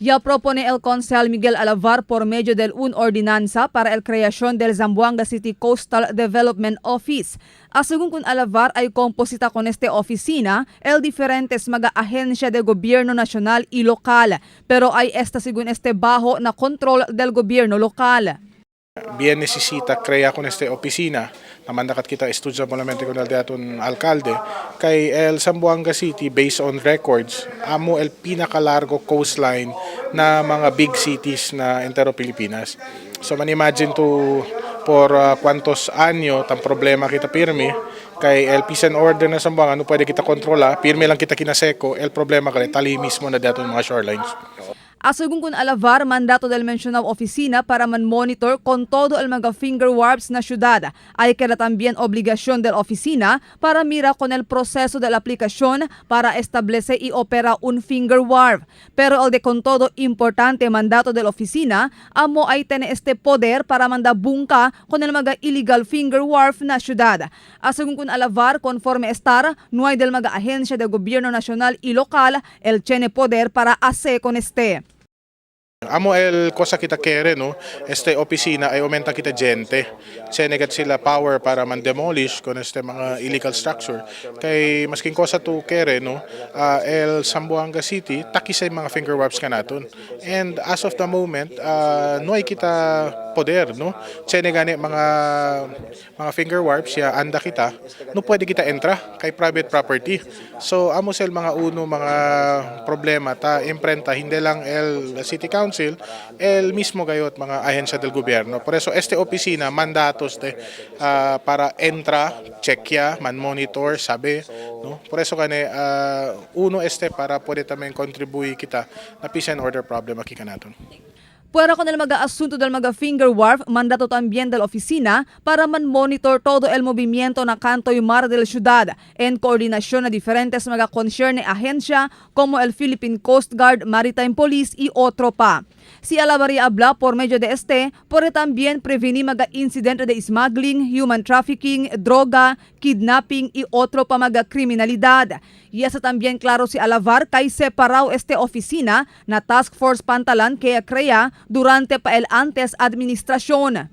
Ya propone el Concejal Miguel Alavar por medio del un ordinanza para el creación del Zamboanga City Coastal Development Office. A según con Alavar ay composita con este oficina el diferentes mga agencia de gobierno nacional y local, pero ay esta según este bajo na control del gobierno local. Bien necesita crea con este oficina na mandakat kita estudio solamente con el de aton alcalde kay el Zamboanga City, based on records, amo el pinakalargo coastline na mga big cities na entero Pilipinas. So man imagine to por cuantos año tan problema kita pirmi kay el peace and order na Zamboanga no pwede kita kontrola, pirmi lang kita kinaseko el problema kay tali mismo na daton mga shorelines. A según con Alavar, mandato del mencionado oficina para man monitor con todo el mga finger wharfs na ciudad. Hay que también obligación de la oficina para mira con el proceso de la aplicación para establecer y opera un finger wharf. Pero el de con todo importante mandato de la oficina, amo ay tiene este poder para manda bungka con el mga illegal finger wharf na ciudad. A según con Alavar, conforme estar, no hay del mga agencia de gobierno nacional y local el tiene poder para hacer con este. Amo el cosa kita kere, no, este opisina ay aumenta kita gente. Senegat sila power para man demolish con este mga illegal structure. Kay masking cosa tu kere, no, el Zamboanga City taki sa mga finger wharfs kanaton. And as of the moment, no ay kita poder, no. Senegani mga finger wharfs ya anda kita, no pwede kita entra kay private property. So amo sel mga uno mga problema ta imprenta hindi lang el City Council, el mismo gayot mga ahensya del gobyerno. Por eso este opisina mandatos de para entra, chequea, man monitor, sabe, no? Por eso kane uno este para pwede también contribuir kita na peace and order problem aki kanaton. Puera con el mga asunto del mga finger wharf, mandato también de la oficina para man monitor todo el movimiento na canto y mar de la ciudad en coordinación a diferentes mga concerne agencia como el Philippine Coast Guard, Maritime Police y otro pa. Si Alavari habla por medio de este, puede también prevenir mga incidente de smuggling, human trafficking, droga, kidnapping y otro pa mga kriminalidad. Y esa también claro si Alavar kay separado este oficina na Task Force Pantalan kaya crea durante pa el antes administración.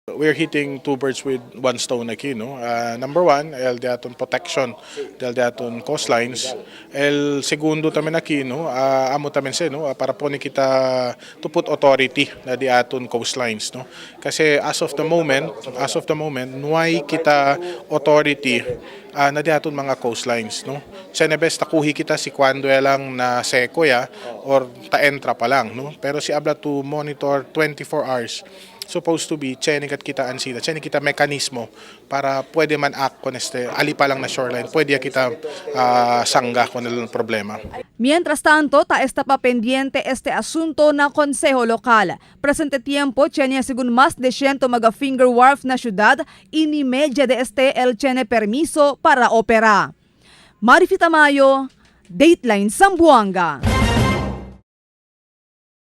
We're hitting two birds with one stone aquí, no? Number one, el de aton protection del de aton coastlines. El segundo también aquí, no? Amo también se, no? Para pone kita to put authority na di aton coastlines, no? Kasi as of the moment, no hay kita authority na di aton mga coastlines, no? Senebes takuhi kita si cuando lang na seko ya or ta-entra pa lang, no? Pero si habla to monitor 24 hours, supposed to be chenikat kita ansida, cheni kita mekanismo para pwede man act con este ali pa lang na shoreline, pwede kita sangga con el problema. Mientras tanto, ta está pa pendiente este asunto na Consejo Local. Presente tiempo, tiene según más de 100 mga finger wharf na ciudad y ni media de este el tiene permiso para operar. Marifi Tamayo, Dateline Zamboanga.